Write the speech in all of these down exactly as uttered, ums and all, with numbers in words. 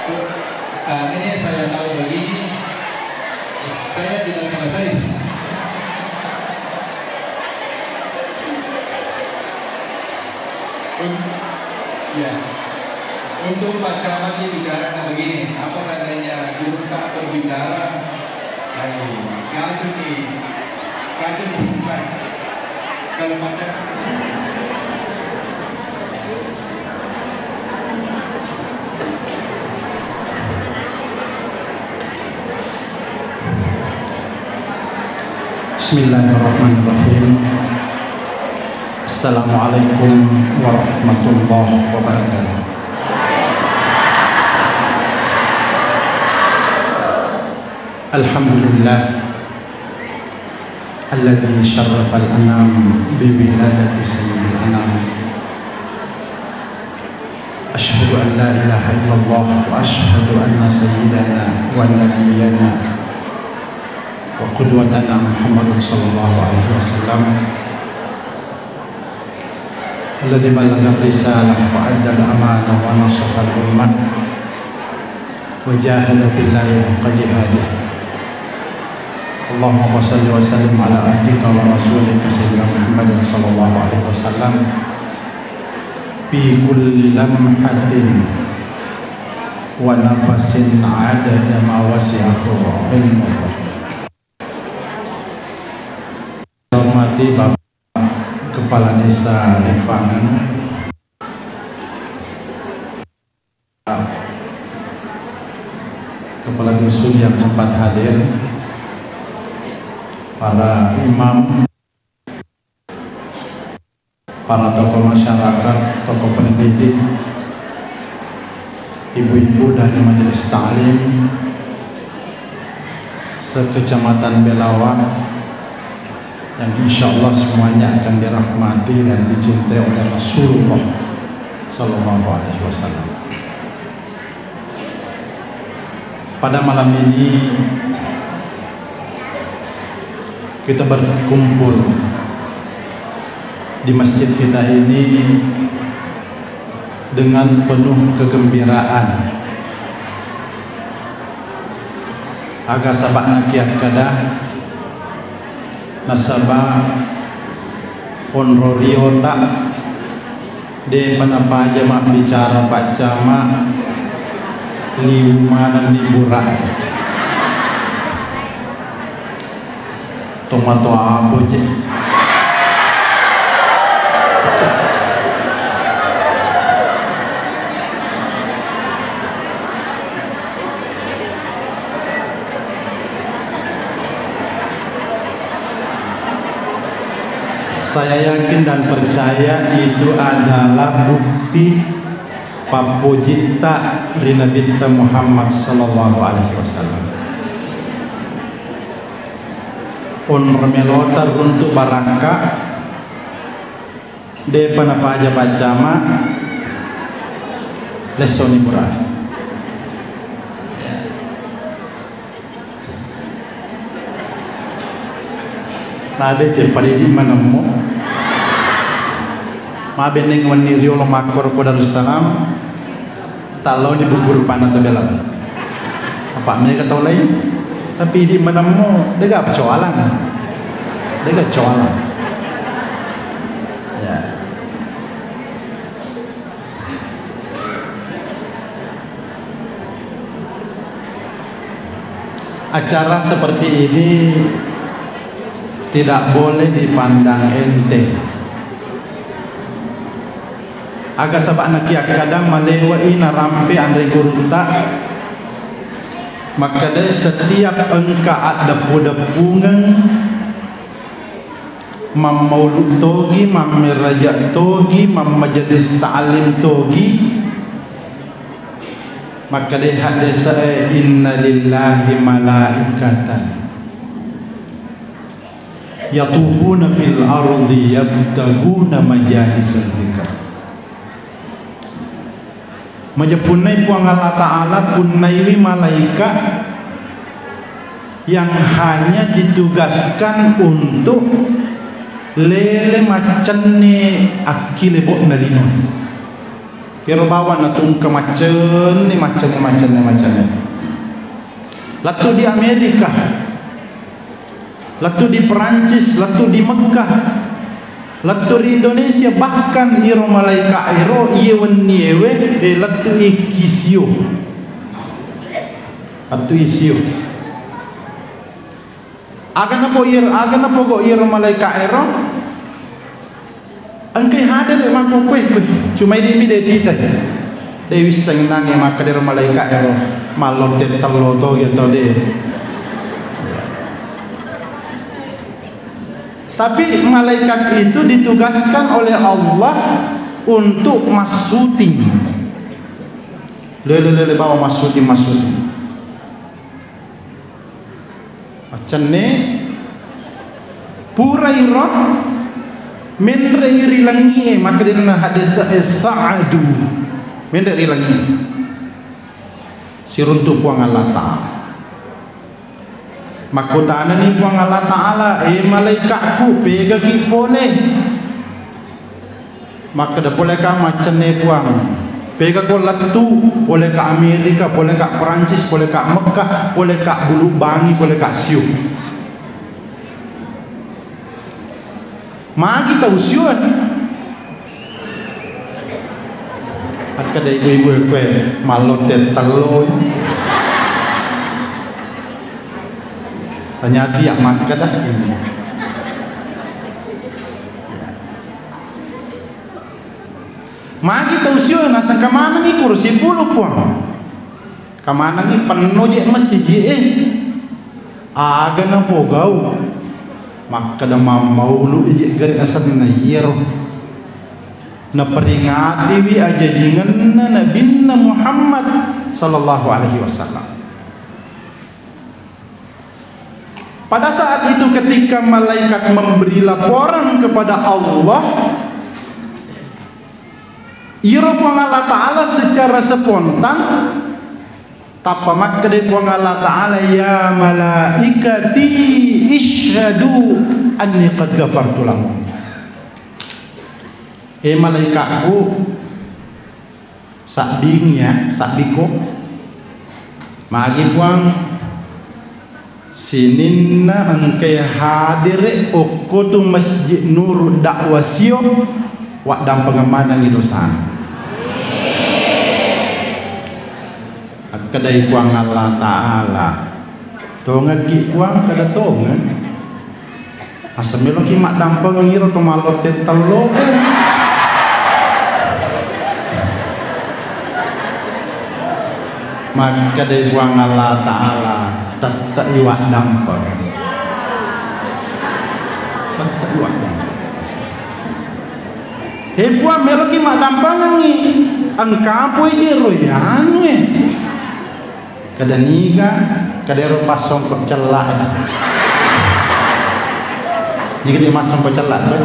Seandainya saya tahu begini, saya tidak selesai. Un-, ya. Untuk Pak Camat ini bicara begini, apa seandainya guru tak berbicara, ayo, kacau nih, kacau nih, Pak. Kalau Pak Camat Bismillahirrahmanirrahim. Assalamualaikum warahmatullahi wabarakatuh. Alhamdulillah. Alladzi syarrafal anam bi wiladati sayyidil anam. Asyhadu an la ilaha illallah wa asyhadu anna sayyidana wa nabiyyana wa qudwatana Muhammadun sallallahu alaihi wasallam. Alladzi ballagha risalah wa addal amanah wa nasahal ummah wa jahada fillahi haqqa jihadih. Allahumma shalli wa sallim ala abdika wa rasulika sayyidina Muhammadin sallallahu alaihi wasallam fi kulli lamhatin wa nafasin adada ma wasi'ahu ilmullah. Hormati Bapak Kepala Desa Lempangan, Kepala Dusun yang sempat hadir, para imam, para tokoh masyarakat, tokoh pendidik, ibu-ibu dari Majelis Taklim se-Kecamatan Belawa, yang insya Allah semuanya akan dirahmati dan dicintai oleh Rasulullah Sallallahu Alaihi Wasallam. Pada malam ini kita berkumpul di masjid kita ini dengan penuh kegembiraan. Aga saba'na kiakkada, nasaba onro riota de'pa napaja mabbicara Pak Camat, liu manenni bura'e. Tomatoa apa je? Saya yakin dan percaya itu adalah bukti pappojitta ri Nabitta Muhammad sallallahu alaihi wasallam. Onro melota runtu barakka, de'pa napaja Pak Camat, lessoni bura'e. Nade ce padidi manemmo. Mabenneng wenni riolo makkoro ko Darussalam. Talloni buku rupanna to bela. Apa mega tau lain? Tapi idi manemmo, dega coalan. Dega coalan. Ya. Acara seperti ini tidak boleh dipandang enteng. Aga saba'na kiakkada malewa'i narampe anre gurutta, makkeda setiap engka addepu-depungeng, mammaulu togi, mammeraja togi, mammajelis ta'lim togi, makkeda haddese'e, "Inna lillahi malaikatan yatufuna fil ardi yabtaguna majalisal dzikr." Majeppunnai Puang Allah Ta'ala, punnaiwi malaika yang hanya ditugaskan untuk lele maccenni akkilebo'na lino. Iyaro bawang natungke maccenni, maccenni, maccenni, maccenni. Lettu di Amerika, lettu di Perancis, lettu di Mekkah, lettu ri Indonesia, bahkan iro malaika ero iye wenniewe, eh, lettu i ki sio. Lettu i sio. Aga napo iyaro, aga napo go iyaro malaika ero? Engkai hadere makkukkue, kue. Cuma idi mi de titai. De wisseng nange makkadero malaika ero mallotte tello to gitu de. Tapi malaikat itu ditugaskan oleh Allah untuk massuting. Lele, lele, bawa massuting, massuting. Accenne, pura iro, menre iri langie, maka dena hadis, eh, sa'adu. Menre iri langie. Siruntu Puang Allah Ta'ala. Makkutanani Puang Allah Ta'ala, "Eh, malaikatku, pegaki pole?" Makkeda, "Poleka maccenne, Puang. Pegako lettu, poleka Amerika, poleka Perancis, poleka Mekkah, poleka Bulu Bangi, poleka Siu." Magi tau sio e? Akkeda ibu-ibu e, kue mallotte telloi. Tanyati ya makkeda. Magi tau sio e, naseng kamanengi kursi bulu, Puang. Kamanengi penno je masiji e. Aga napogau? Makkeda mammaulu ije gare asenna iyaro. Naperingatiwi ajajingenna Nabinna Muhammad sallallahu alaihi wasallam. Pada saat itu ketika malaikat memberi laporan kepada Allah, iyaro Puang Allah Ta'ala secara spontan tappa makkeda Puang Allah Ta'ala, "Ya malaikati, isyhadu anni qad ghafartu lahum." Eh, malaikatku, sabbingi ya, sabbiko. Magi, Puang? Sininna engkae hadere okko tu Masjid Nurud Dakwah Sio, waddampengeng manengi dosana. Akkedai Puang Allah Ta'ala, "Tongekki, Puang?" Kada tongeng. Asa meloki maddampengeng iro to mallotte tello. Makkedai Puang Allah Ta'ala, "Tette'i waddampengeng. Tette'i waddampengeng." He Puang, meloki maddampengengngi, engkapoi je ro ianu e. Kada niga, kada ero passongko cella e. Niga je massongko cella e.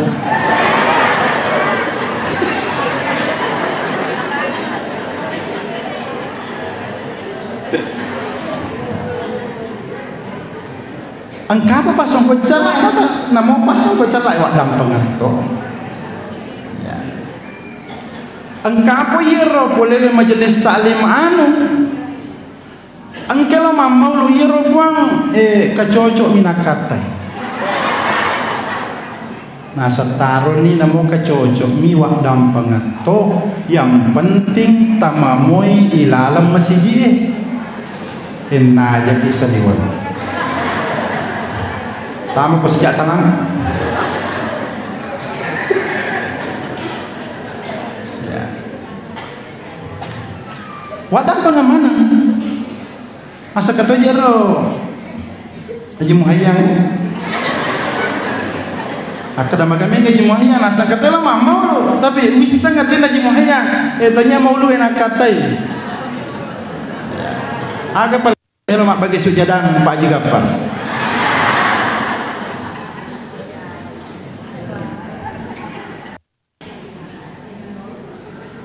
Engkapa passongko cella e, masa namo passongko cella e waddampengeng to. Ya. Engkapo iyaro polewe majelis taklim anu. Engka lo mammaulu iyaro Puang, eh, kacocok mi nakkattai. Nasettaroni namo kacocok mi waddampengeng to, yang penting tamamoi ilaleng masiji e. Ennajaki saliweng. Tama ko sejak sanang. Ya. Waddampengeng maneng. Asa katoja ro Haji Muhayyang. Akkeda maga mega Haji Muhayyang, asa katoja lo mammaulu, tapi wisseng atinna Haji Muhayyang. Eh, tania maulu e nakkatai. Aga pal-, elo mabbage sujadang Pak Haji Gappar.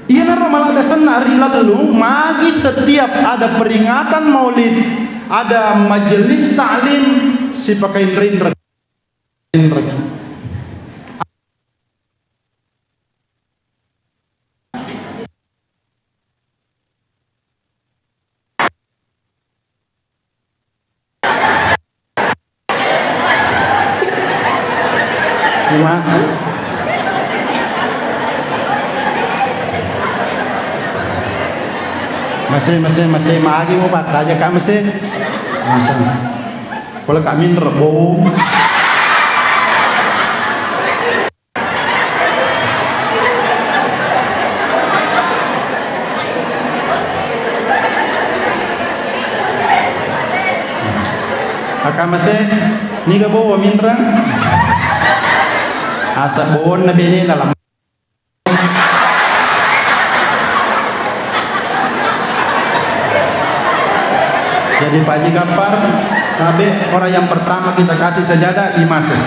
Iyanaro maladde senna ri lellung, magi setiap ada peringatan maulid, ada majelis taklim, sipakainre-inre. Mas. Mase, mase, mase, magi mu battaja ka mase. Masa. Kalau kami nerbo. Akamase, niga bowo minrang? Asa bowonna benena lam-, Jadi Pak Haji Gappar, tabe orang yang pertama kita kasih sejadah, imase.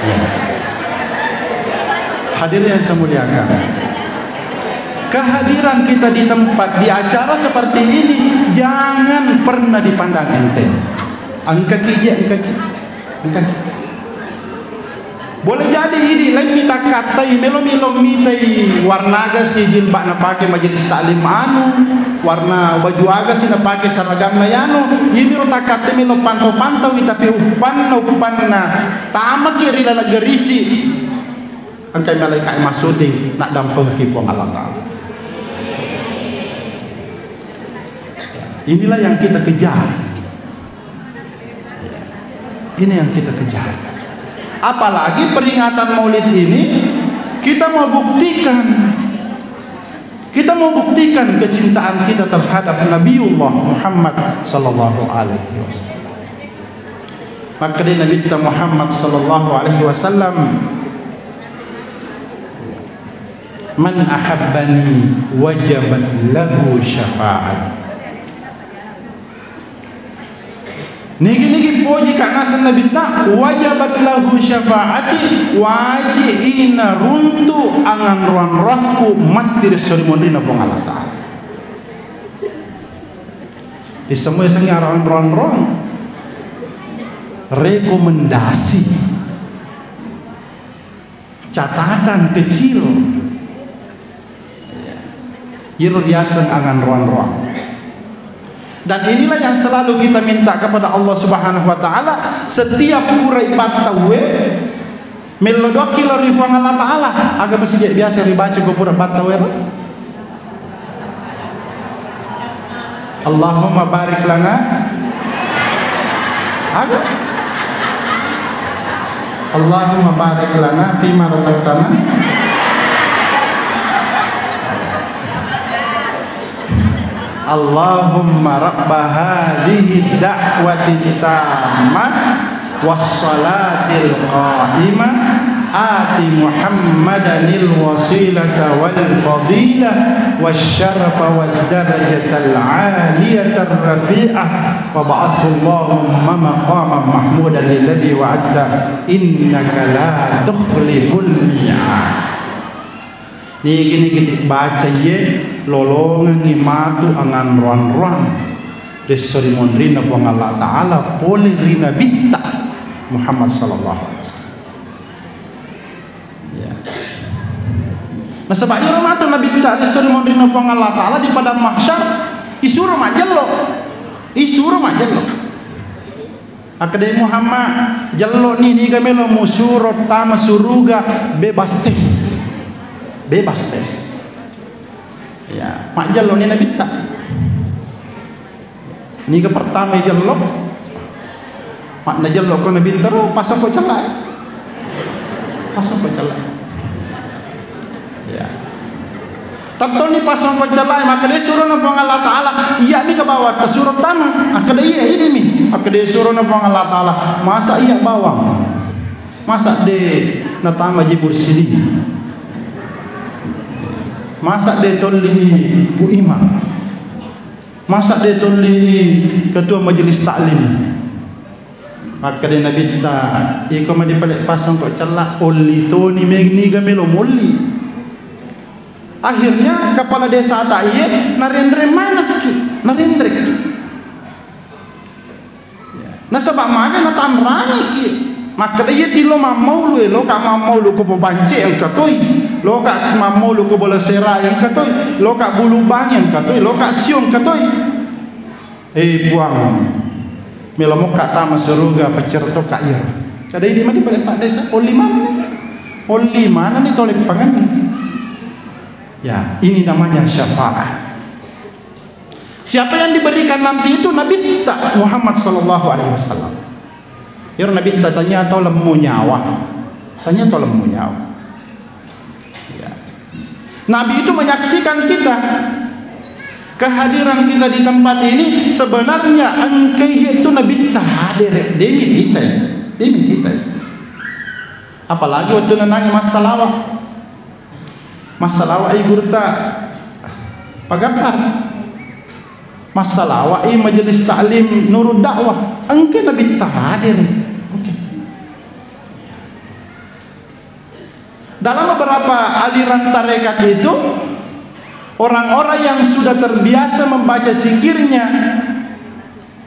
Ya. Hadirin yang saya muliakan, kehadiran kita di tempat, di acara seperti ini, jangan pernah dipandang enteng. Engkaki je, engkaki. Engkaki. Boleh jadi idi lain mitakattai, melo-melo mitai warna aga si jilbab napake majelis taklim anu, warna baju aga si napake seragamna yanu, iyamiro takattai melo pantau-pantau, tapi uppanna, uppanna tamaki ri laleng gerisi. Engkai malaikat massuting, naddampengki Puang Allah Ta'ala. Inilah yang kita kejar. Ini yang kita kejar. Apalagi peringatan Maulid ini, kita mau buktikan, kita mau buktikan kecintaan kita terhadap Nabiullah Muhammad sallallahu alaihi wasallam. Makkeda Nabitta Muhammad sallallahu alaihi wasallam, "Man ahabbani wajabat lahu syafa'ati." Nigi-nigi poji ka naseng Nabitta, "Wajabat lahu syafa'ati", waji i naruntu anganroang-roakku matti ri esso ri monrinna Puang Allah Ta'ala. Disemmua yasengnge anganroang-roang, rekomendasi. Catatan kecil. Iro riaseng anganroang-roang. Dan inilah yang selalu kita minta kepada Allah Subhanahu wa Ta'ala, setiap pura ibattauwe, mello doakki lao ri Puang Allah Ta'ala. Aga mesti je biasa ribaca ko pura battauwe ro? Allahumma barik lana. Aga? Allahumma barik lana fima razaqtana. Allahumma rabba hadhihi da'wati tammah wassalatil qa'imah, ati Muhammadanil wasilata wal fadilah, wasyarafa wad darajatal aliyatar rafi'ah, wab'athhu Allahumma maqaman mahmudan alladzi wa'adta, innaka la tukhliful mi'ad. Nigi-nigi tibbaca iye, lolongengngi matu anganroang-roang ri esso ri monrinna Puang Allah Ta'ala pole ri Nabitta Muhammad sallallahu alaihi wasallam. Ya. Nasaba iyaro matu Nabitta ri esso ri monrinna Puang Allah Ta'ala di padang mahsyar, isuro majjello. Isuro majjello. Akkedai Muhammad, "Jello ni, niga melo musuro tama suruga bebas tes." Bebas tes. Ya, majjello ni Nabitta. Niga pertama jello? Mak najello ko Nabitta ro, pasang ko cella. Pasang ko cella. Ya. Tettonni pasongko cellai, makkeda surona Puang Allah Ta'ala, "Iya mi ga bawang tasuro tama?" Akkeda, "Iya, ini mi." Akkeda surona Puang Allah Ta'ala, "Masa iya bawang? Masa de natama ji mursidin? Masa de tolli Bu Imam? Masa de tolli ketua majelis taklim?" Makkeda Nabitta, "Iko mani pale pasongko cella, olli toni me niga melo molli." Akhirnya kepala desa ta iye narenreng manekki, narenrekki. Nasaba maga natanrangiki. Makkeda iya tilo mammaulu e, loka mammaulu ko Bobance engka toi, loka mammaulu ko Bola Sera engka toi, loka Bulubangi engka toi, loka Sio engka toi. Eh, Puang, Melo mokka tama suruga, paccerto ka iyaro. Kada idi mani pale Pak Desa, olli maneng. Olli maneng ni tole pangan. Ya, ini namanya syafaat. Siapa yang diberikan nanti itu Nabitta Muhammad sallallahu alaihi wasallam. Iyaro Nabitta tania to lemmu nyawa. Tania to lemmu nyawa. Ya. Nabi itu menyaksikan kita. Kehadiran kita di tempat ini sebenarnya engka je tu Nabitta hadere, demi kita. Demi kita. Apalagi waktu nenangi massalawa. Massalawa i gurutta Pagappar. Massalawa i majelis taklim Nurud Dakwah. Engka Nabitta hadere. Oke. Dalam beberapa aliran tarekat itu, orang-orang yang sudah terbiasa membaca zikirnya,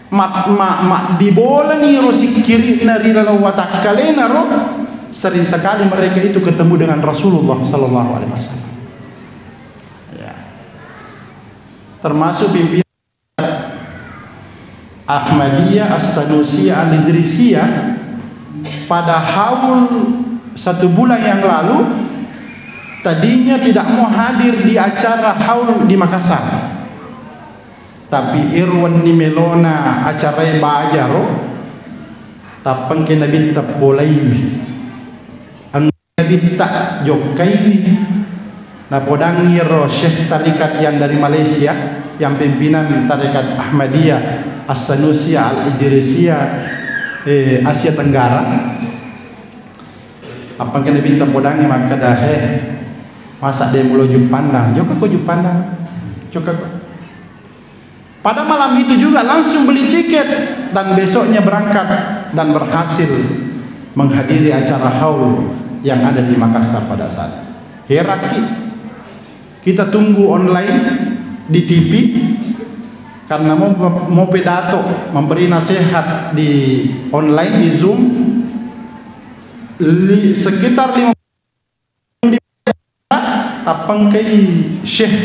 mat-, ma-, maddibolani ro sikkiri'na ri laleng watakkalena ro, sering sekali mereka itu ketemu dengan Rasulullah sallallahu alaihi wasallam. Ya. Termasuk pimpinan Ahmadiyah As-Sanusiyah Al-Idrisiyah, pada haul satu bulan yang lalu, tadinya tidak mau hadir di acara haul di Makassar. Tapi ero wenni melona acarae bajaro, tappengke Nabitta polaiwi. Nabitta jokkaiwi. Napodangi ro Syekh Tarikat yang dari Malaysia, yang pimpinan Tarekat Ahmadiyah As-Sanusiyah Al-Idrisiyah, eh, Asia Tenggara. Apa engka Nabitta podangi makkeda, "He, masa de mulo Juppandang? Jokka ko Juppandang. Jokka ko." Pada malam itu juga langsung beli tiket dan besoknya berangkat dan berhasil menghadiri acara haul yang ada di Makassar pada saat itu. Herakki, kita tunggu online di T V karena mau, mau pidato, memberi nasihat di online, di Zoom, li-, sekitar lima Tappengkai Syekh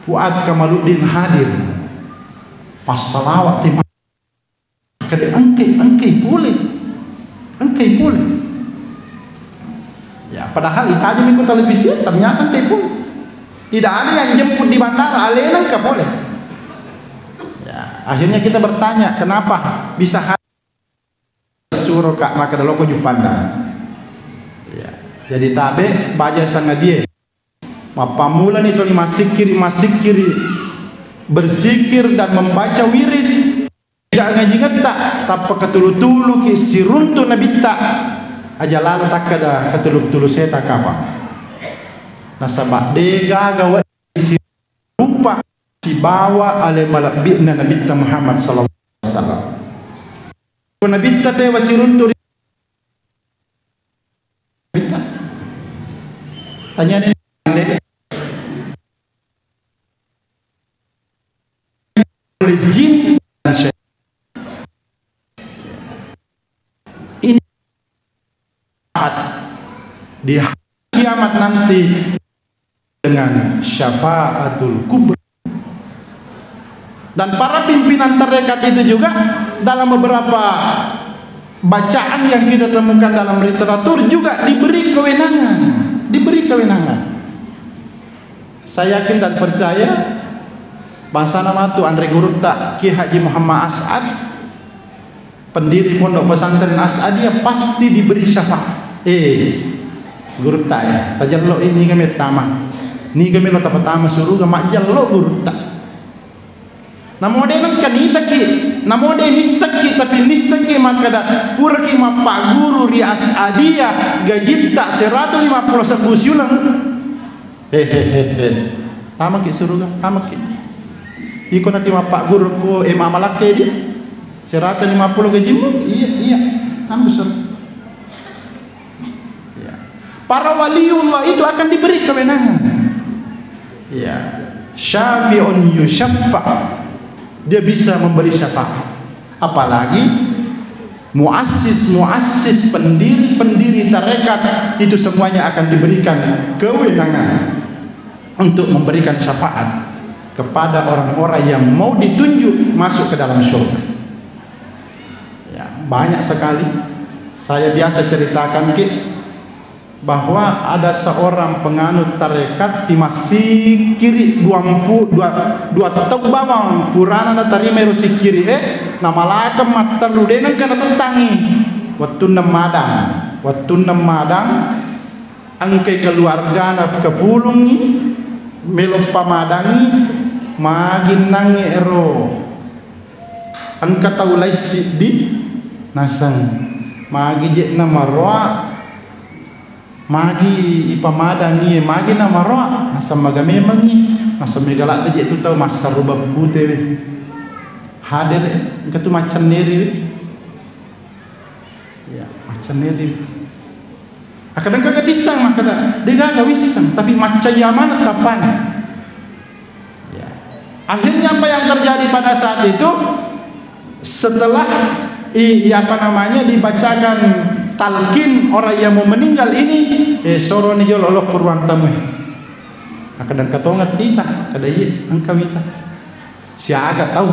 Fuad Kamaluddin hadir. Massalawa tema. Kada engkai, engkai pole. Engkai pole. Ya, padahal itajami ko televisi, ternyata engkai pole. Tidak ada yang jemput di bandara, alena engka pole. Ya, akhirnya kita bertanya, kenapa bisa hadir? Suroka makkeda loko Juppandang. Ya. Jadi tabe baja sangadie. Mappammulani toli massikkiri, massikkiri, berzikir dan membaca wirid. Tidak ngajingetta, tappa katulu-tuluki siruntu Nabitta. Aja lalo takkeda katulu-tulu seta kapang. Nasaba de gaga wedding sirupa sibawa ale malebbi'na Nabitta Muhammad sallallahu alaihi wasallam. Ko Nabitta tewa siruntu ri Nabitta. Tanyani oleh jin dan syaitan. Ini di hari kiamat nanti dengan syafaatul kubra. Dan para pimpinan tarekat itu juga dalam beberapa bacaan yang kita temukan dalam literatur juga diberi kewenangan, diberi kewenangan. Saya yakin dan percaya, bangsana matu anre gurutta Kiai Haji Muhammad As'ad, pendiri Pondok Pesantren As'adiyah, pasti diberi syafaat. Eh, gurutta, eh, tajello ini kami tama. Ni kami lo tapatama suruga, majjello gurutta. Namo de nengka nitaki, namo de nissakki, tapi nissakki makkeda puraki mappaguru ri As'adiyah, gajitta seratu lima puluh sebbu siuleng. Hehehe. Tamaki suruga, tamaki. Iko nanti mappaguru ko, eh, mamalakke di seratu lima puluh gajimu? Iya, iya. Tamaki suruga. Ya. Para waliullah itu akan diberi kewenangan. Ya. Syafi'un yusyaffa. Dia bisa memberi syafaat. Apalagi muassis-muassis, pendiri-pendiri tarekat itu semuanya akan diberikan kewenangan untuk memberikan syafaat kepada orang-orang yang mau ditunjuk masuk ke dalam surga. Banyak sekali. Saya biasa ceritakan ki bahwa ada seorang penganut tarekat di massikiri duampu-, dua, dua tau bawang purana natarima ero sikkiri e, namalakeng matteru, de nengka natettangi. Wettunna madang, wettunna madang, engkai keluargana kepulungngi, melo pamadangngi, maginnangngi ero. Engka tau laing siddi naseng, magi je'na maroa, magi ipamadangngi, magi na maroa, naseng maga memengngi, naseng mega ladde je tu tau massarubang pute we. Hadere, engka tu maccenneri we. Ya, maccenneri we. Akkeda engka tisseng, makkeda, de gaga wisseng, tapi maccayya maneng tappana. Ya. Akhirnya apa yang terjadi pada saat itu? Setelah i, i, apa namanya, dibacakan talqin orang yang mau meninggal ini, eh, soroni jolo lo ke ruang tamu. Akkeda engka tongeng tita, kada iya, engka wita. Siaga tau?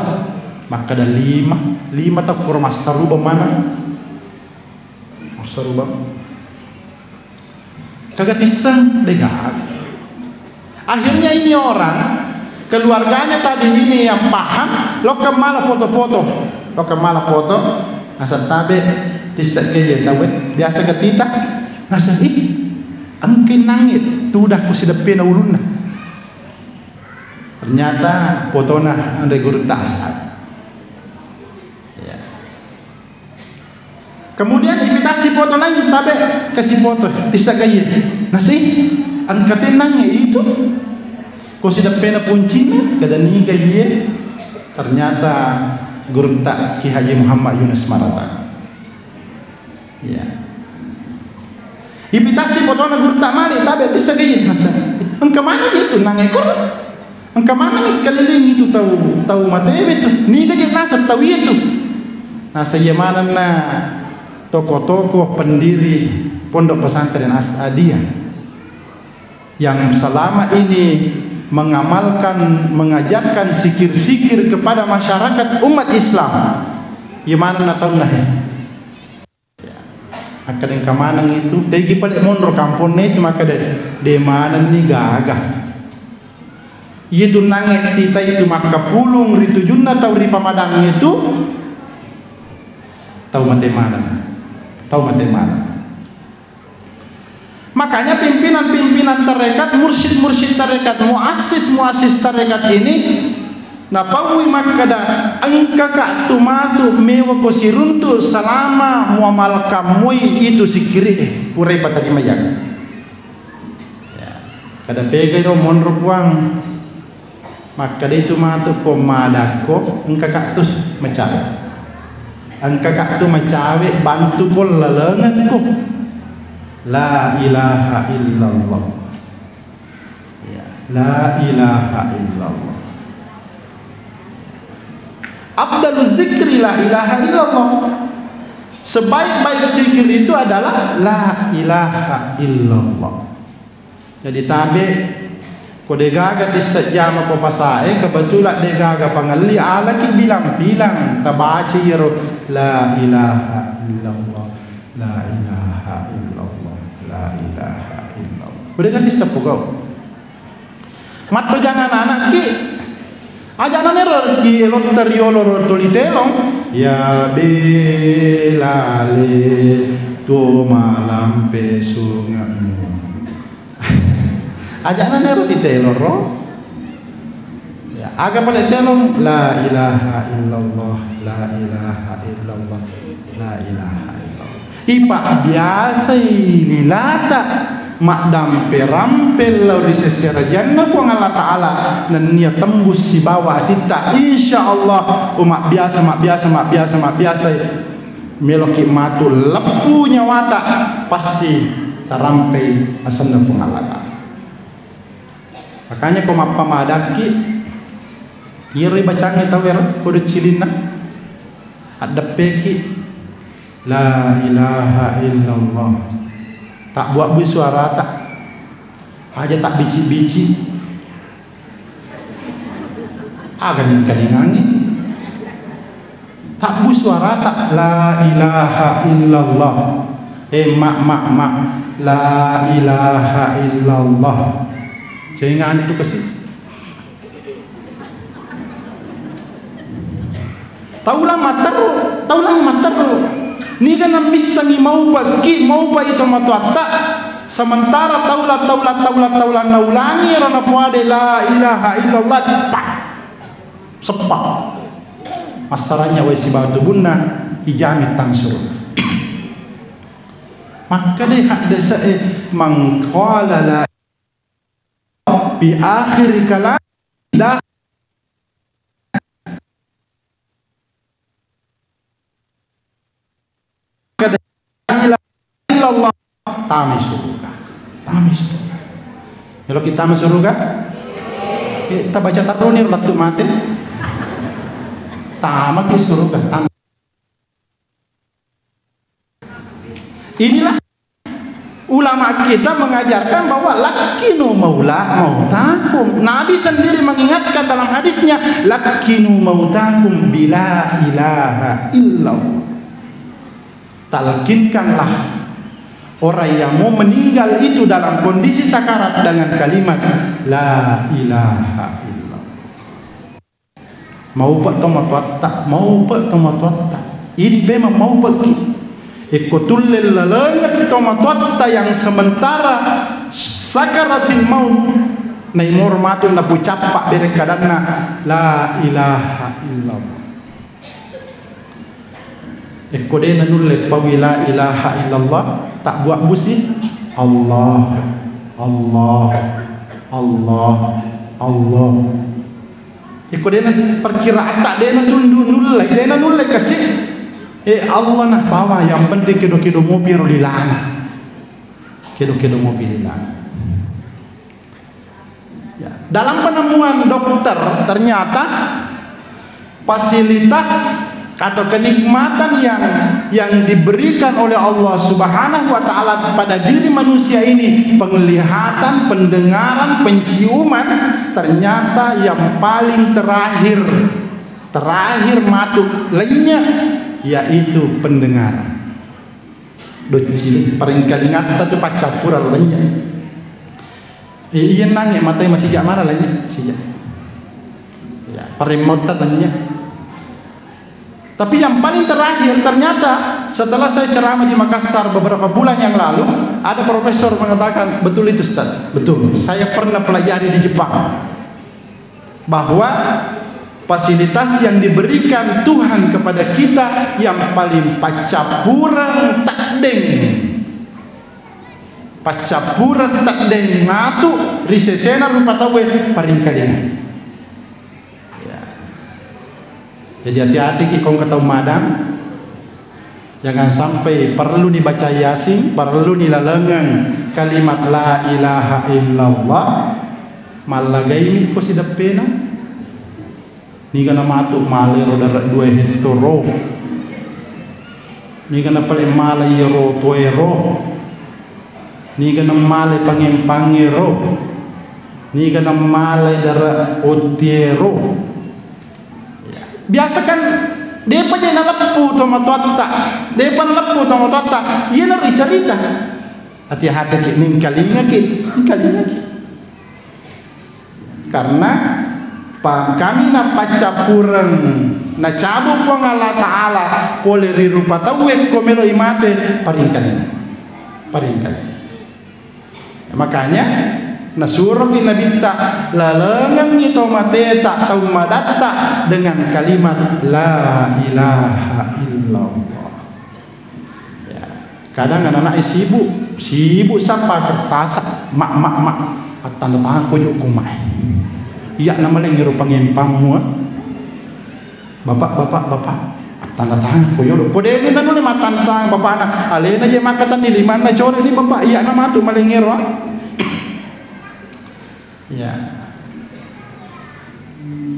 Makkeda lima, lima tau koro massarubang maneng. Massarubang. Kaga tisseng, de gaga. Akhirnya ini orang, keluarganya tadi ini yang paham, lokka mala foto-foto. Lokka mala foto, naseng tabe, tisseng ke ye tau, eh. Biasa ketita, naseng, ih, engke nangnge, tudah ku sideppena ulunna. Ternyata fotona anre gurutta As'ad. Ya. Kemudian ipitassi foto lain, tabe kasi foto, tisseng ke ye. Naseng, engka tenangnge itu. Ko sideppena puncinna, kada niga iye. Ternyata gurutta Ki Haji Muhammad Yunus Marata. Ya. Ipitassi fotona gurutta male, tabe tisseng ke ye. Naseng, engka maneng itu nangnge ko. Engka maneng ikkelilingi tu tau, tau matewe tu. Niga je naseng tau iye tu. Naseng, iya manenna tokoh-tokoh pendiri Pondok Pesantren As'adiyah yang selama ini mengamalkan, mengajarkan sikir-sikir kepada masyarakat umat Islam. Iya manenna taunna he. Akkeda engka maneng itu, tegi pale monro kamponna itu, makkeda de manenni gaga. Iya tu nangnge tita itu makkapulung ri tujunna tau ri pamadangnge tu, tau mate maneng. Tau mate maneng. Makanya pimpinan-pimpinan tarekat, mursyid-mursyid tarekat, muassis-muassis tarekat ini napaui makkeda, engkaka tu matu mewako siruntu selama muamalkan moi itu sikkiri e, purai patarima yang. Ya. Kada pegai ro monro Puang. Makkeda itu matu ko madakko, engkaka tu macawe. Engkaka tu macawe, bantu ko lalengekko. La ilaha illallah. Ya, la ilaha illallah. Afdalu zikri la ilaha illallah. Sebaik-baik zikir itu adalah la ilaha illallah. Jadi tabe, ko de gaga tisseng jama ko pasae, kebetulan de gaga pangelli, alaki bilang-bilang, tabaca iyaro, la ilaha illallah, la ilaha illallah, la ilaha illallah. Udah kan tisseng pogau. Matto jangan anakki, Aja'na nero ki elotta riolo ro toli telong, ya belale tuo malampe sunge'mu. Aja'na nero ti telong ro. Ya, aga pale telong, la ilaha illallah, la ilaha illallah, la ilaha illallah. Ipabbiasai lilata maddampe-rampe lao ri seserajanna Puang Allah Ta'ala, nennia tembus sibawa atitta. Insya Allah, ko mabbiasa, mabbiasa, mabbiasa, mabbiasa, meloki matu leppu nyawata, pasti tarampei asenna Puang Allah Ta'ala. Makanya ko mappamadakki, iyaro ibacangnge tau ero, kodo cilinna, addeppeki, la ilaha illallah. Tabbuabbui suarata, aja tabbici-bici. Aga ningkalingangngi. Tabbu suarata, la ilaha illallah. Eh, ma, ma, ma. La ilaha illallah. Cengani tu kasi. Taulang matteru, taulang matteru. Niga nammissengi maupekki, maupekki tomatoatta, sementara taula, taula, taula, taula naulangi ro napoade la ilaha illallah, pak. Seppa. Massaranya wae sibawa tubunna, ijami tang suruga. Makkeda haddese'e, "Man qala la bi akhiri kalam dah." Kada ilaha illallah, tamai suruga. Tamai suruga. Melo kita tama suruga? Eh, tabaca terruni lettu mate. Tamaki suruga. Tam- Inilah ulama kita mengajarkan bahwa lakkinu maula mautakum. Nabi sendiri mengingatkan dalam hadisnya, "Lakkinu mautakum bila ilaha illallah." Talkinkanlah orang yang mau meninggal itu dalam kondisi sakarat dengan kalimat la ilaha illallah. Maupe tomatoatta, maupe tomatoatta. Idi memang maupeki. Ekko tulle lalengeng tomatoatta yang sementara sakaratil maut, naimoro matu napucappa bere kadanna la ilaha illallah. Ekko de nanulle paui la ilaha illallah, tabbua busi, Allah, Allah, Allah, Allah. Iko dena perkiraatta, dena tundu nulle, dena nulle kasi. Eh, Allah na bawa, yang penting kedo-kedo mopi ro lilana. Kedo-kedo mopi lilana. Ya, dalam penemuan dokter, ternyata fasilitas atau kenikmatan yang yang diberikan oleh Allah Subhanahu wa taala pada diri manusia ini, penglihatan, pendengaran, penciuman, ternyata yang paling terakhir, terakhir matu lennye, yaitu pendengaran. Docci, paringkalingatta tu paccappureng lennye. Eh, iya nange matai masija mana lennye, sija. Ya, paremmotta lennye. Tapi yang paling terakhir, ternyata setelah saya ceramah di Makassar beberapa bulan yang lalu, ada profesor mengatakan, "Betul itu, Ustaz. Betul. Saya pernah pelajari di Jepang bahwa fasilitas yang diberikan Tuhan kepada kita yang paling paccappureng teddeng." Paccappureng teddeng matu ri sesena rupa tauwe paringkalinga. Ya. Jadi hati-hati ki kong ketau madang. Jangan sampai perlu ni baca Yasin, perlu ni lalengeng kalimat la ilaha illallah, mallagaimi ko sideppena. Niga namatu malero dare dua hektoro. Niga napale mala iyaro toero. Niga namale pangempangngero. Niga namale dare ottiero. Biasa kan depa je naleppu tomatoatta. Depa naleppu tomatoatta. Iyanaro icarita. Hati-hati ki, ningkalingaki, ningkalingaki. Karena pa-, kami napaccappureng nacabu Puang Allah Ta'ala pole ri rupa tauwe ko meloi mate, paringkalinga. Paringkalinga. Makanya nasuroki Nabitta, lalengengngi to mateta, tau madatta dengan kalimat la ilaha illallah. Ya, kadang anak-anak sibuk, sibuk sapa kertasa, mak, mak, mak, attanda tangan ko jokko mai. Iya namaleng ero pangempangmu, ah. Bapak, bapak, bapak, attanda tangan ko yolo. Ko deni nanu le mattanda tangan bapak anak. Alena je makatanni limanna core ni bapak, iya namatu maleng ero, ah. Ya.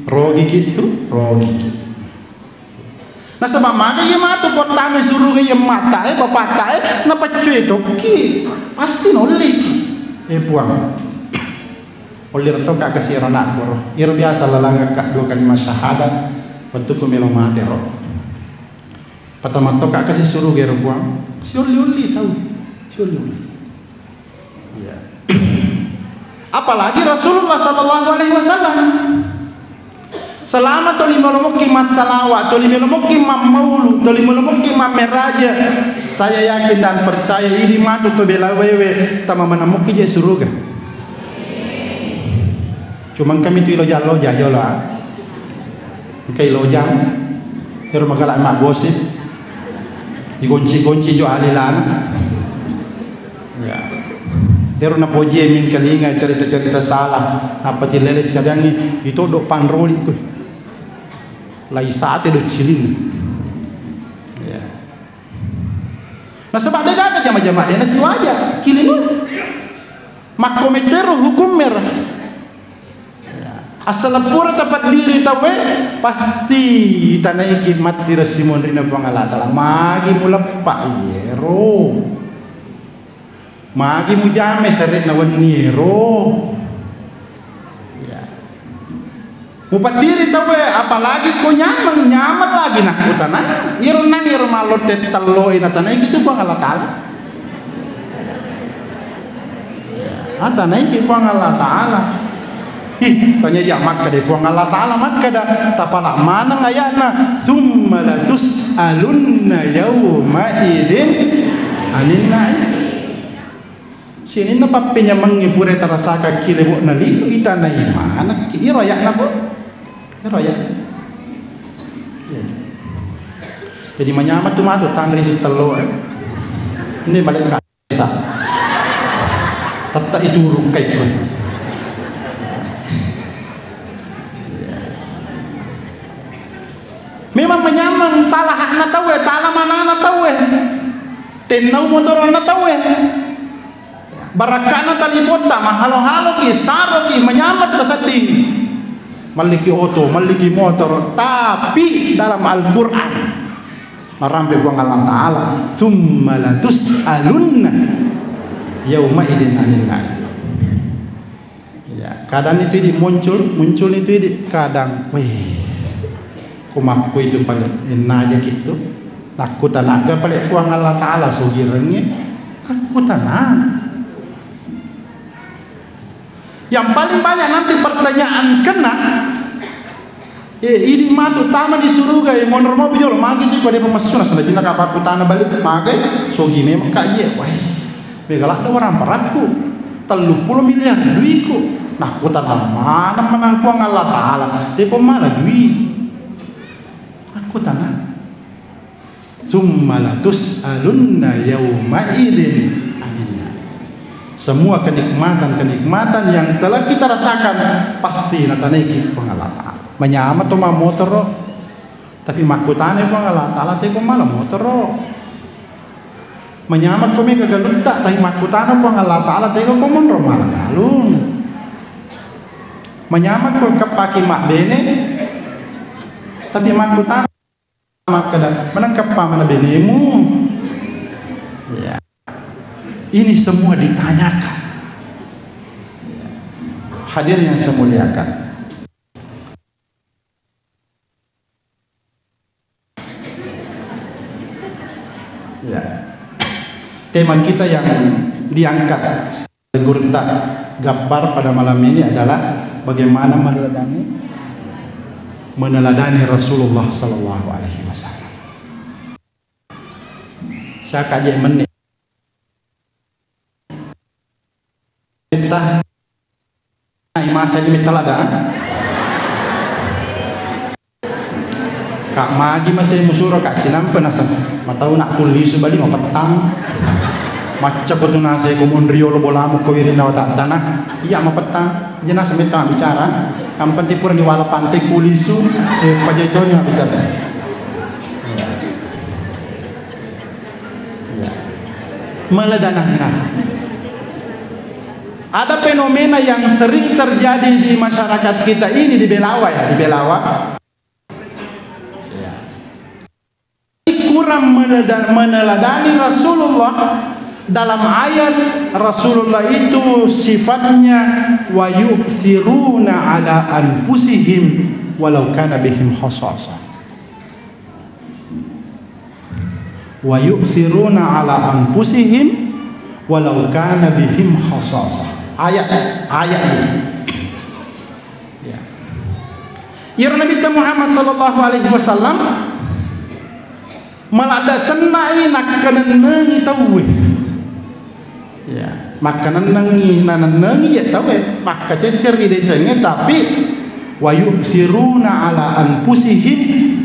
Rogi ki tu, rogi ki. Nasaba maga iya matu ko tame suruga iya mattae, bapattae, napaccue tokki, pasti nolliki. Eh, Puang, olliro to ka kasi ro anakku ro. Iro biasa lalangakka dua kalimat syahadat, wettukku melo mate ro. Patamattokka kasi suruga ero Puang. Siolli-olli tau. Siolli-olli. Iya. Apalagi Rasulullah sallallahu alaihi wasallam. Selama toli melomokki massalawa, toli melomokki mammaulu, toli melomokki mammeraja, saya yakin dan percaya idi matu to belawewe tamamanamokki je suruga. Cuma engkami tu ilojang-lojang jolo, ah. Engka ilojang, ero magala maggosip, igonci-gonci jo alilana. Ya. Ero napoji mingkalinga cerita-cerita salah, apa tilele siadangi, itodo panroli ku. Lai sate do cilin. Ya. Nasaba de gaga jama-jama de nasiwaja, cilinu. Makkomettero hukum mera. Asal pura tapaddiri tauwe, pasti itanaiki matti rasimonrina Puang Allah Taala. Magi muleppa iyero. Magi mujame sare'na wenni ero. Ya. Mupaddiri tauwe, apalagi ko nyameng, nyameng lagi nakkutana. Iro nang iro mallotte tello e natanaiki tu Puang Allah Taala. Atanaiki Puang Allah Taala. Ih, tanya ya makkeda Puang Allah Taala makkeda, tapala maneng ayatna, "Tsumma latus'alunna yauma idzin 'anin na'im." Sininna pappenyamengnge pura tarasakakki lebo'na lino, itanai manekki. Iro ayatna, Bu. Iro ayat. Iya. Jadi manyameng tu matu tanri tu tello, eh. Ini balik ka. Tetta iturukkai ko. Memang manyameng tala hakna tauwe, tala manana tauwe. Tennau motorona tauwe. Barakkana talipotta, mahalo-haloki, saroki, manyameng tasedding. Melliki oto, melliki motoro, tapi dalam Al-Quran. Marampe Puang Allah Ta'ala, "Tsumma latus'alunna yauma'idzin 'anin na'im." Ya, kadang itu idi muncul, muncul itu idi kadang, weh, kumakku itu pale, ennaja kitu. Nakkutanaga pale Puang Allah Ta'ala sugirengnge, nakkutana. Yang paling banyak nanti pertanyaan kena, eh, idi matu tama di suruga, eh, monro mopi jolo, magi tu pada pemesuna, sana jina ka pakkutana balik, magai, sogi memang ka je, wah, mega ladde orang parakku, tellu puluh miliar duiku, nakkutana mana menang Puang Allah Ta'ala, teko mana dui, nakkutana. "Tsumma latus'alunna yauma'idzin 'anin na'im." Semua kenikmatan-kenikmatan yang telah kita rasakan pasti natanaiki Puang Allah Ta'ala. Manyameng to mammotoro, tapi makkutana Puang Allah Ta'ala, teko mala motoro. Manyameng ko mega galutta, tapi makkutana Puang Allah Ta'ala, teko ko monro mala galung. Manyameng ko keppaki mabbene, tapi makkutana makkeda, "Menengkappa mana benemu?" Ya. Ini semua ditanyakan. Hadirin yang saya muliakan. Ya. Tema kita yang diangkat Gurutta Gappar pada malam ini adalah bagaimana meneladani, meneladani Rasulullah sallallahu alaihi wasallam. Siaka je menni. Kita Nah, imasa ini metta lada. Kak magi masih musuro kak cinampe nasa. Matau nak tulisu bali mapettang. Macca ko tu nasa ko monriolo bolamu ko wirinna watattana. Iya mapettang. Aja nasa metta bicara. Yang penting pura ni wala pantai kulisu. Eh, pajaitoni bicara. Iya. Meledananna. Ada fenomena yang sering terjadi di masyarakat kita ini di Belawa ya, di Belawa. Ya. Kurang meneda-, meneladani Rasulullah dalam ayat Rasulullah itu sifatnya wa yu'thiruna ala anfusihim walau kana bihim khasasah. Wa yu'thiruna ala anfusihim walau kana bihim khasasah. Ayat, ayat ini. Ya. Iyaro Nabitta Muhammad sallallahu alaihi wasallam maladda senna'i nakkanennengi tauwe. Ya, makkanennengi, nanennengi je tauwe, makkaceccer ri decengnge, tapi wa yu'thiruna ala anfusihim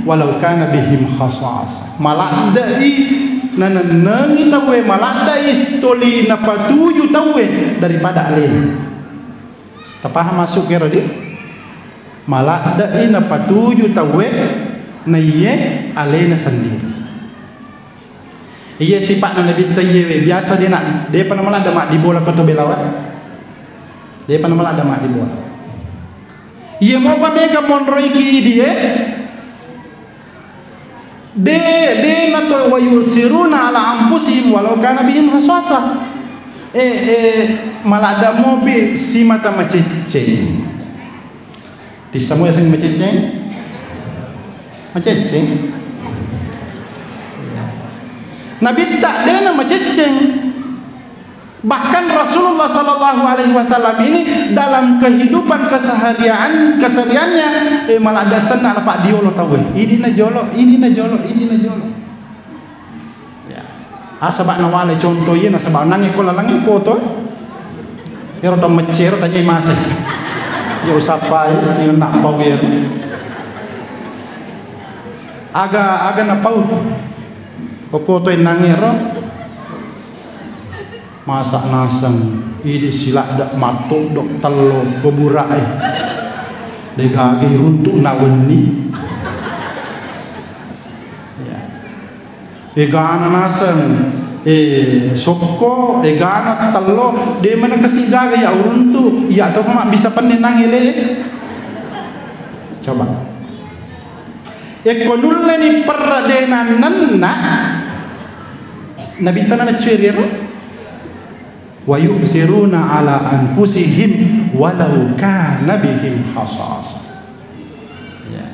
walau kana bihim khasasah. Maladde'i nanennengi tauwe, maladde'i stoli napatuju tauwe daripada alena. Tapaham maksud kero di? Maladde'i napatuju tauwe naiye alena sendiri. Iye sipa'na Nabitta iyewe, biasa de na, depa namaladde maddibola ko to belawa. Depa namaladde maddibola. Iye mopa mega monroiki idie, de, de na to wa yusiruna ala anfusihim walau kana bihim khasasah. Eh, eh, maladde mopi simata macecceng. Tissamo yaseng macecceng? Macecceng. Nabitta dena macecceng. Bahkan Rasulullah sallallahu alaihi wasallam ini dalam kehidupan keseharian, kesehariannya, eh, maladde senna napaddiolo tauwe. Idina jolo, idina jolo, idina jolo. Ya. Asaba nawale contoh iye nasaba nangnge ko lalangnge koto. Ero to meccero tanyai mase. Ya usappai ni nappau ero. Aga, aga napau. Ko koto nangnge ro. Masa naseng idi siladde mattoddo tello ko burae. Degaga iruntuk nawenni. Ya. Egana naseng, eh, sokko, egana tello, de mana kesigaga ya uruntu, ya to ma bisa penne nang ele. Coba. Ekko nulleni perra de nannenna, Nabitta na nacueri ero. Wa yu'thiruna ala anfusihim walau kana bihim khasasah. Ya.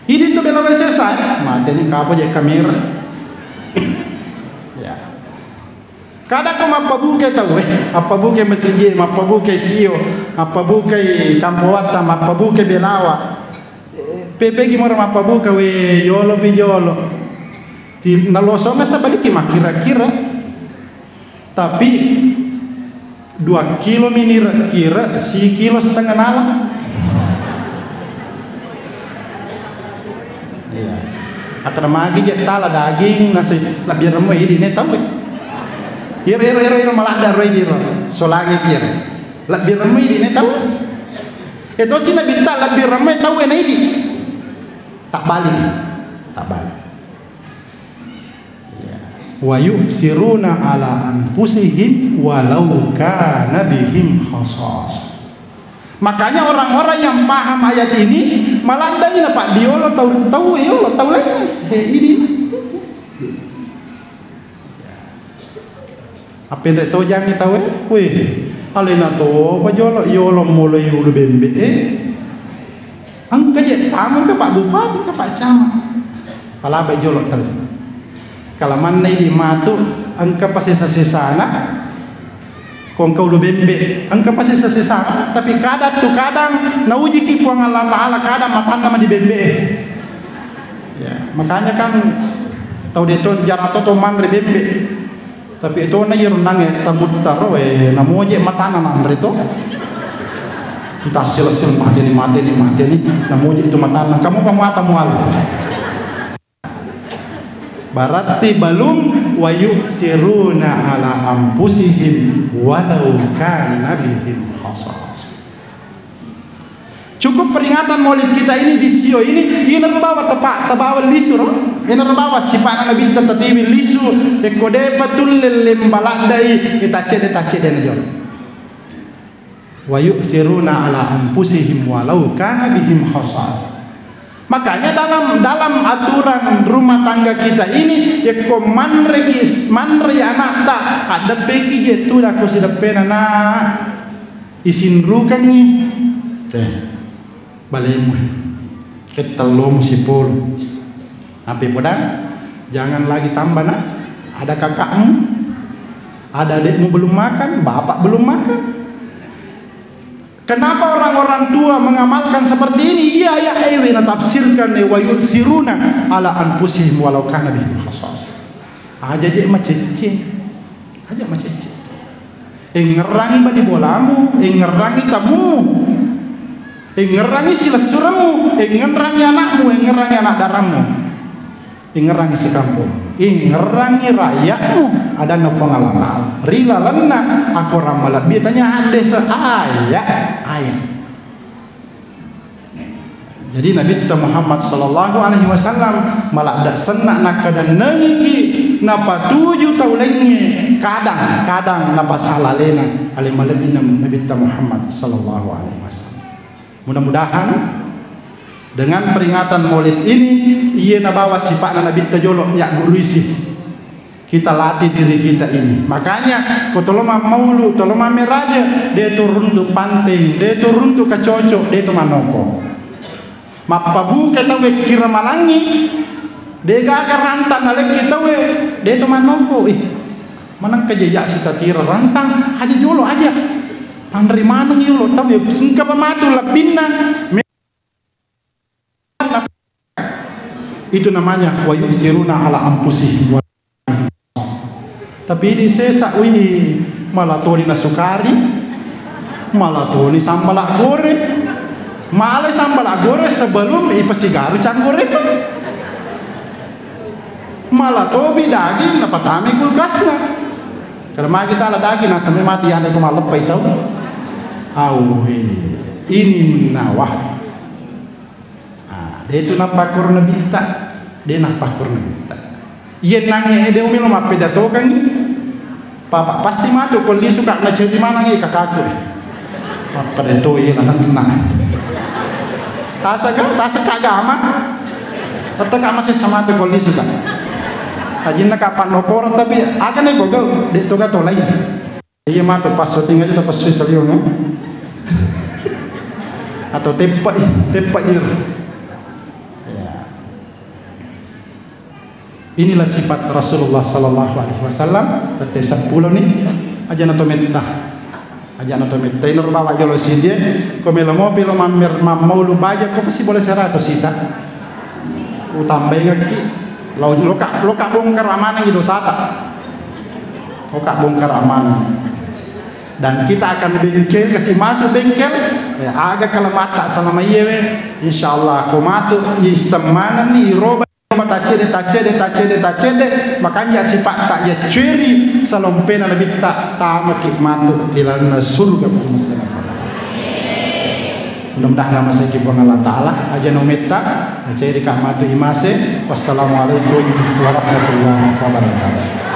Idi tu belawa sesa, mateni kapo je kamera. Ya. Kada ko mappabuke tauwe, mappabuke masiji, mappabuke sio, mappabuke kampowatta, mappabuke belawa. Pepegi mora mappabuka we yolo pi jolo. Ti nalosonga sabaliki makkira-kira. Tapi dua kilo mi nira-kira, si kilo setengah nala. Iya. Akkeda magi je tala daging nasi lebbi remmoi idi ne tau. Iro, iro, iro, iro maladda roi diro. Solangi kira. Lebbi remmoi idi ne tau. Etosi Nabitta lebbi remmoi tau na idi. Tabbali. Tabbali. Wa yu'thiruna ala anfusihim walau kana bihim khasasah. Makanya orang-orang yang paham ayat ini maladai na paddiolo tau, tau yolo tau lain. Eh, ini. Appenre tojangngi tauwe, weh, alena topa jolo, yolo moloi ulu bembe e. Engka je tamu ke Pak Bupati ke Pak Camat. Palabai jolo tau. Kalamanna idi matu, engka pasesa-sesana, ko engka ulu bembe, engka pasesa-sesana, tapi kadang tu kadang naujiki Puang Allah Ta'ala, kadang matanna mani bembe e. Ya, makanya kan tau de to jara to to manre bembe. Tapi to na iyaro nange tamuttaro, eh, namoje matanna nanre to. Entah silessil mateni, mateni, mateni, namoje itu matanna. Kamu pamata mual. Berarti belum wa yu'thiruna ala anfusihim walau kana bihim khasasah. Cukup peringatan Maulid kita ini di sio ini, ina bawa tepa, tabawa lisu ro, ina bawa sipana Nabi tatiwi lisu, ekko depa tulle lembaladai, ita cede, ta cede na jolo. Wa yu'thiruna ala anfusihim walau kana bihim khasasah. Makanya dalam, dalam aturan rumah tangga kita ini, ekko manreki, manrei anatta, addeppeki je tu dako sideppena na. Isinrukengngi, eh, balemu he. Kettellomu sipolo. Ampe podang, Jangan lagi tambah, nak. Ada kakakmu, ada adikmu belum makan, bapak belum makan. Kenapa orang-orang tua mengamalkan seperti ini? Iya, ya, ewe na tafsirkan, eh, wa yusiruna ala anfusihim walau kana bihim khasasah. Aja je macecce. Aja macecce. Engngerangi bali bolamu, engngerangi tamu, engngerangi silessuremu, engngerangi anakmu, engngerangi anak daramu, engngerangi sekampung, engngerangi rakyatmu, adanna Puang Allah Ta'ala. Ri lalenna akorang malebbi tanya hadis, ayat, ayat. Jadi Nabitta Muhammad sallallahu alaihi wasallam maladda senna nakkadannengiki napatuju tau laingnge, kadang-kadang napasala alena, ale malebbina Nabitta Muhammad sallallahu alaihi wasallam. Mudah-mudahan dengan peringatan Maulid ini, iye nabawa sipa'na Nabitta jolo, ya guru isi. Kita latih diri kita ini. Makanya, ko tolo mammaulu, tolo mammeraja, de to runtu panteng, de to runtu kacoco, de to manoko. Mappabuka tauwe kira malangi, de gaga rantang nalekki tauwe, de to manoko. Ih, maneng kajeja sitatira rantang, aja jolo aja. Panre maneng yolo tauwe, sengka pamatu labbinna. Itu namanya wa yusiruna ala anfusihim. Tapi di sesa, wih, malatoni nasukari, malatoni sambala gore, malai sambala gore sebelum ipasigaru canggorena. Malatobi daging napatami kulkasna. Karena magi tala daging nasame mati ada ko maleppai tau. Au, ini, ini nawah. Ah, de tu nappakkoro Nabitta, de nappakkoro Nabitta. Iye nangnge de umilo mappedatokangngi. Papa pasti matu ko lisu ka naceri manangngi kakaku. Mappedato iye nanang tenang. Tasa ka, tasa ka agama. Tette ka masih sama tu ko lisu ka. Ajinna ka pannokoran tapi aga ne gogel de toga tolai. Iya matu pas syuting aja tapessui salio no. Atau teppai, teppai ir. Ya. Inilah sifat Rasulullah sallallahu alaihi wasallam. Tette seppulo ni aja na tometta. Aja na tometta. Ino bawa jolo sidie. Ko melo mopi lo mammer mammaulu baja ko pasti boleh seratus sita. Utambaingekki. Lo loka loka bongkar amanangngi dosata. Oka bongkar amanangngi. Dan kita akan bengkel, kasi masuk bengkel, ya, aga kalamatta salama iyewe, insyaallah ko matu issemmanenni iroba tacede, tacede, tacede, tacede, makanja sipatta ya ceri salompena nabitta tamaki matu di lalenna surga. Mudah-mudahan nama seki Puang Allah Ta'ala, aja nometta, ceri ka matu imase. Wassalamualaikum warahmatullahi wabarakatuh.